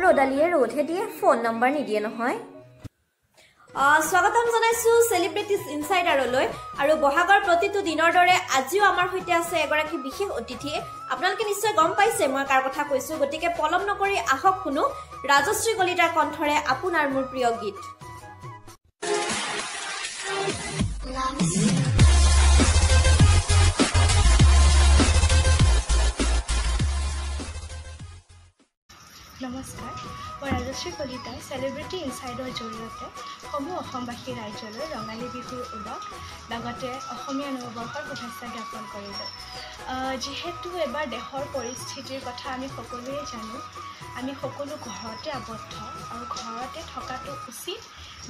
ৰ'দালিয়ে ৰ'দহে দিয়ে, phone number নিদিয়ে নহয়। স্বাগতম জনাইছোঁ চেলিব্ৰিটিজ ইনচাইডাৰলৈ। আৰু বহাগৰ প্ৰতিটো দিনৰ দৰে আজিও আমাৰ সৈতে আছে এগৰাকী বিশেষ অতিথি। আপোনালোকে নিশ্চয় গম পাইছে মই কাৰ কথা কৈছোঁ, গতিকে পলম নকৰি আহক শুনো ৰাজশ্ৰী কলিতাৰ কণ্ঠৰে আপোনাৰ মোৰ প্ৰিয় গীত। নমস্কাৰ, মই ৰাজশ্ৰী কলিতাই চেলিব্ৰিটি ইনচাইডৰ জৰিয়তে সমূহ অসমবাসী ৰাইজলৈ ৰঙালী বিহুৰ ওলগ লগতে অসমীয়া নৱবৰ্ষৰ শুভেচ্ছা জ্ঞাপন কৰিলোঁ। যিহেতু এবাৰ দেশৰ পৰিস্থিতিৰ কথা আমি সকলোৱে জানো, আমি সকলো ঘৰতে আবদ্ধ আৰু ঘৰতে থকাটো উচিত,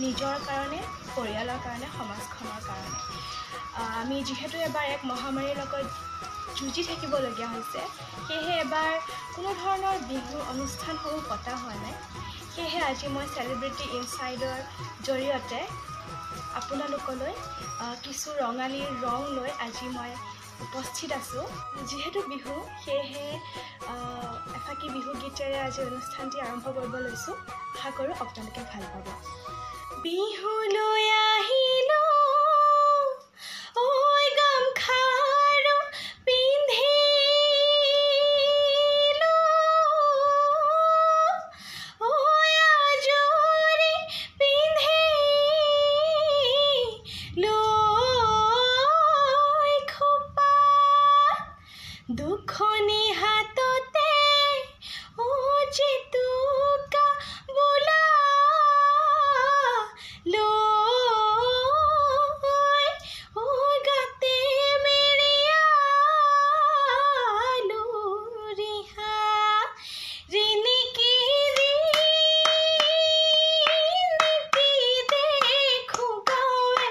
নিজৰ কাৰণে, পৰিয়ালৰ কাৰণে, সমাজখনৰ কাৰণে। আমি যিহেতু এবাৰ এক মহামাৰীৰ লগত যুঁজি থাকিবলগীয়া হৈছে, সেয়েহে এবাৰ কোনো ধৰণৰ বিহুৰ অনুষ্ঠানসমূহ পতা হোৱা নাই। সেয়েহে আজি মই চেলিব্ৰিটি ইনচাইডৰ জৰিয়তে আপোনালোকলৈ কিছু ৰঙালীৰ ৰং লৈ আজি মই উপস্থিত আছোঁ। যিহেতু বিহু, সেয়েহে এফাকি বিহু গীতেৰে আজি অনুষ্ঠানটি আৰম্ভ কৰিব লৈছোঁ। আশা কৰোঁ আপোনালোকে ভাল পাব। বিহুলৈ আহিলোঁ ঐ গামখাৰু পিন্ধিলোঁ, ঐ আজৰি পিন্ধিলোঁ খোপা, দুখনি হাততে ও জেতুকা বোলা লৈ, ও গাতে মেৰিয়ালো ৰিহা, ৰিণিকি ৰিণিকি দেখো গাঁৱে,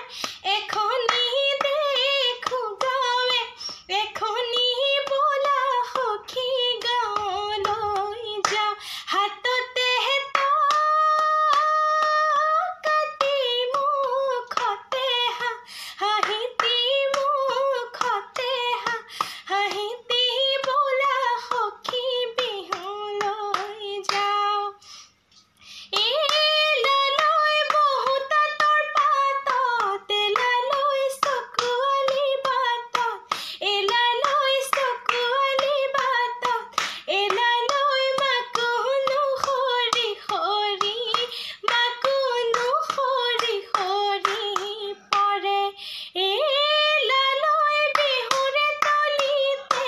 এখনি দেখো গাঁৱে, এখনি বোলা সখী গাঁৱলৈ যাওঁ, হাততে কাটি মুখতে হাঁহিতি, মুখতে হাঁহিতি বোলা সখী বিহুলৈ যাওঁ। এলালৈ বহুত তোৰ পাতত, এলালৈ চকুৱালি বাটত, এলালৈ চকুৱালি বাটত, এলালৈ মাকোনো সৰি সৰি, মাকোনো সৰি সৰি পৰে, এলালৈ বিহুৰে তলিতে,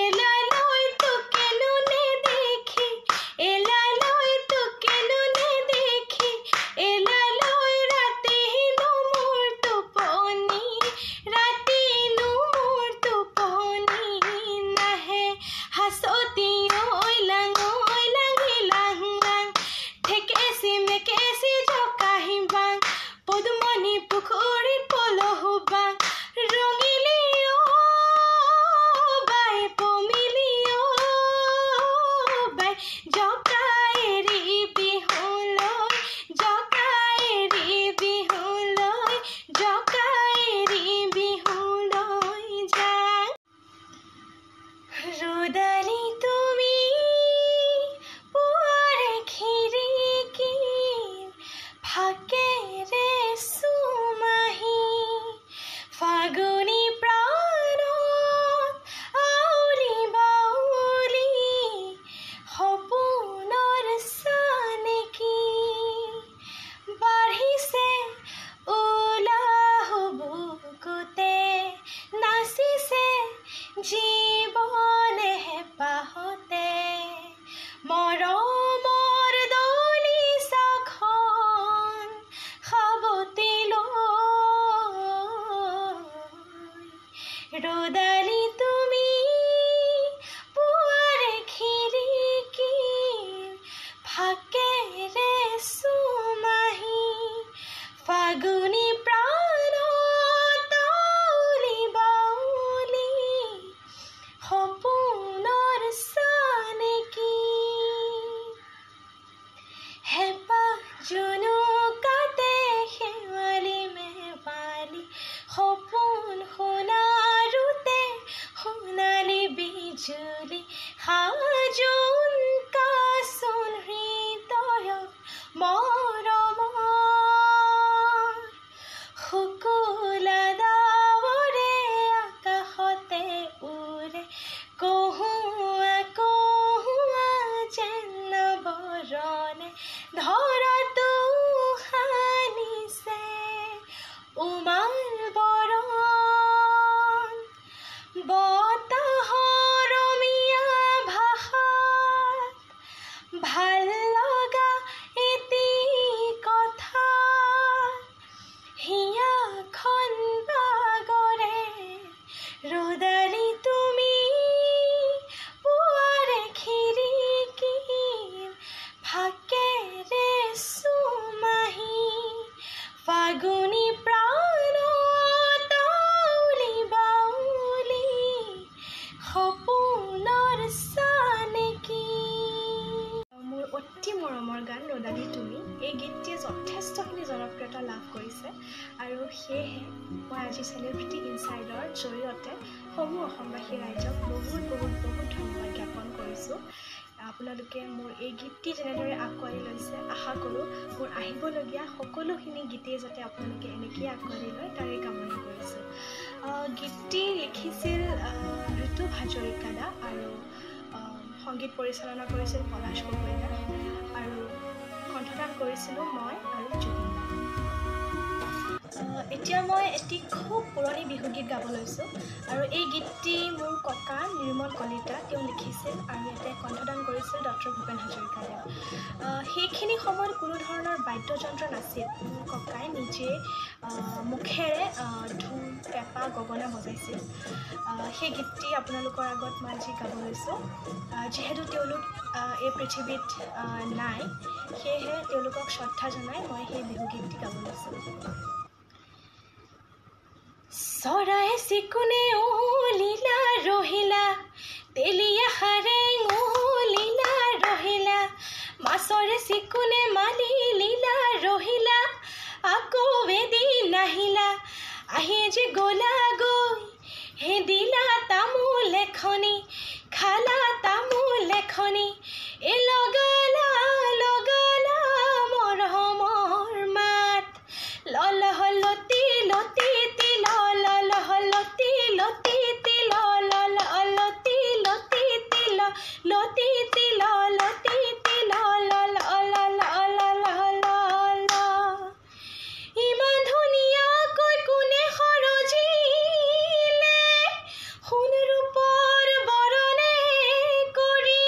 এলালৈ তোকেনো নেদেখি, এলালৈ তোকেনো নেদেখি, এলালৈ ৰাতিনো মোৰ টোপনি, ৰাতিনো মোৰ টোপনি নাহে। হাঁচতি ঐ লাং ঐ লাং লাং লাং, ঠেকেচি মেকেচি জকাহি বাং, পদুমণি পুখুৰীত পলহু বাং, ৰঙিলী অ বাই পমিলি অ বাই, জকা এৰি বিহুলৈ, জকা এৰি বিহুলৈ, জকা এৰি বিহুলৈ যাওঁ। ৰ'দালি তুমি পুৱাৰে খিৰিকীৰ ফাকেৰে চুমাহি, ফাগুনি প্ৰাণত আউলি বাউলি সপোন হাকেৰে চুমাহি ফাগুনি প্ৰাণ তাউলি বাউলি সপোনৰ চানেকি। মোৰ অতি মৰমৰ গান ৰ'দালি তুমি, এই গীতটিয়ে যথেষ্টখিনি জনপ্ৰিয়তা লাভ কৰিছে আৰু সেয়েহে মই আজি চেলিব্ৰিটি ইনচাইডৰ জৰিয়তে সমূহ অসমবাসী ৰাইজক বহুত বহুত বহুত ধন্যবাদ জ্ঞাপন কৰিছোঁ। আপোনালোকে মোৰ এই গীতটি যেনেদৰে আঁকোৱালি লৈছে, আশা কৰোঁ মোৰ আহিবলগীয়া সকলোখিনি গীতেই যাতে আপোনালোকে এনেকৈয়ে আঁকোৱালি লয় তাৰে কামনা কৰিছোঁ। গীতটি লিখিছিল ঋতু হাজৰিকা দা আৰু সংগীত পৰিচালনা কৰিছিল পলাশ গগৈ দা আৰু কণ্ঠদান কৰিছিলোঁ মই আৰু জুবিন দা। এতিয়া মই এটি খুব পুৰণি বিহুগীত গাব লৈছোঁ আৰু এই গীতটি মোৰ ককা নিৰ্মল কলিতা তেওঁ লিখিছিল আৰু ইয়াতে কণ্ঠদান কৰিছিল ডক্টৰ ভূপেন হাজৰিকাদেৱ। সেইখিনি সময়ত কোনো ধৰণৰ বাদ্যযন্ত্ৰ নাছিল, মোৰ ককাই নিজে মুখেৰে ঢোল, পেঁপা, গগনা বজাইছিল। সেই গীতটি আপোনালোকৰ আগত মই আজি গাব লৈছোঁ। যিহেতু তেওঁলোক এই পৃথিৱীত নাই, সেয়েহে তেওঁলোকক শ্ৰদ্ধা জনাই মই সেই বিহুগীতটি গাব লৈছোঁ। চৰাই চিকুণে লীলা ৰহিলা, তেলীয়া সাৰেং লীলা ৰহিলা, মাছৰে চিকুণে মালি লীলা ৰহিলা, আকৌ এদিন নাহিলা, আহি যে গলা গৈ হে দিলা তামোল এখনি, খালা তামোল এখনি, এ লগালা লগালা মৰমৰ মাত, ললহ লতি লতি তিল ললহ লতি লতি তিল লল লতি লতি তিল লতি তিল লতি তিল লল লল লল লল। ইমান ধুনীয়াকৈ কোনে সৰজিলে সোণ ৰূপৰ বৰণে কৰি,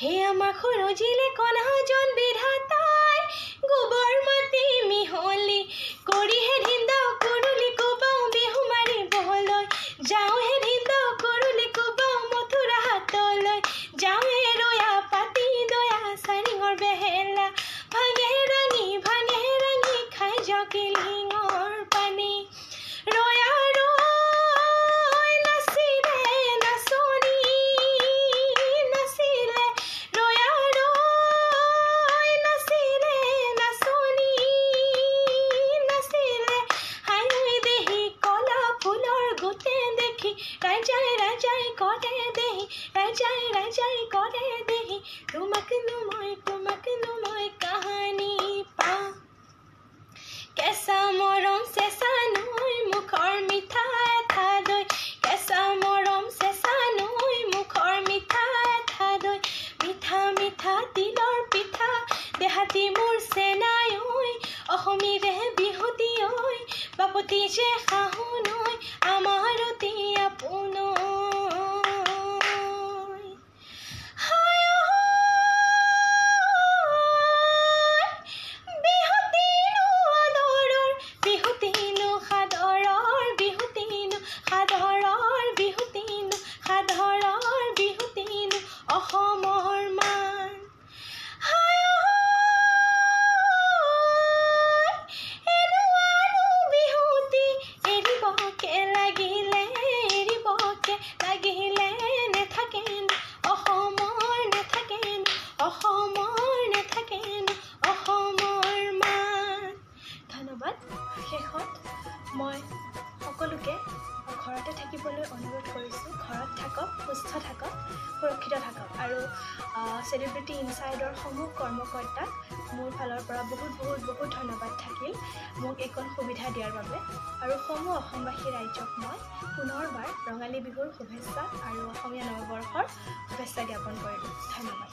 হে আমাক সৰজিলে কণাজন বিধাতাই গোবৰ মাটি মিহলি কৰিহে ধিন্দ কুৰুলি কোবাওঁ বিহু মাৰিবলৈ যাওঁহে ধিন্দ কুৰুলি কোবাওঁ মথুৰা হাতলৈ যাওঁহে ৰয়া পাতি দয়া চাৰিঙৰ বেহেলা ভাঙে ৰাঙি ভাঙে ৰাঙি খাই যাওঁ কিলিঙৰ পানী, ৰয়া ৰৈ নাচিলে নাচনী নাচিলে, ৰয়া ৰৈ নাচিলে নাচনী নাচিলে, হাই দেহি কলা ফুলৰ গোটে দেখি ৰাজাই ৰাজাই কৰে দেহি, ৰাজাই ৰাজাই কৰে দেহি, তোমাকনো মই কাহানী পাওঁ, কেঁচা মৰম চেঁচা নৈ মুখৰ মিঠা এঠা দৈ, কেঁচা মৰম চেঁচা নৈ মুখৰ মিঠা এঠা দৈ, মিঠা মিঠা তিলৰ পিঠা দেহাতি মোৰ চেনাই ঐ, অসমীৰে বিহুতি ঐ, বাপতি যে শাহোন ঐ, আমাৰ অতি আপোন ঐ। হায় ঐ, বিহুতিনো আদৰৰ, বিহুতিনো সাদৰৰ, বিহুতিনো সাদৰৰ, বিহুতিনো সাদৰৰ, বিহুতিনো অসমৰ মান। হায় ঐ, এনুৱানো বিহুতি এৰিবকে লাগিলে, এৰিবকে লাগিলে, নেথাকেনো অসমৰ, নেথাকেনো অসমৰ, নেথাকেনো অসমৰ মান। ধন্যবাদ। শেষত মই সকলোকে ঘৰতে থাকিবলৈ অনুৰোধ কৰিছোঁ। ঘৰত থাকক, সুস্থ থাকক, সুৰক্ষিত থাকক আৰু চেলিব্ৰিটি ইনচাইডৰ সমূহ কৰ্মকৰ্তাক মোৰ ফালৰ পৰা বহুত বহুত বহুত ধন্যবাদ থাকিল মোক এইকণ সুবিধা দিয়াৰ বাবে। আৰু সমূহ অসমবাসী ৰাইজক মই পুনৰবাৰ ৰঙালী বিহুৰ শুভেচ্ছা আৰু অসমীয়া নৱবৰ্ষৰ শুভেচ্ছা জ্ঞাপন কৰিলোঁ। ধন্যবাদ।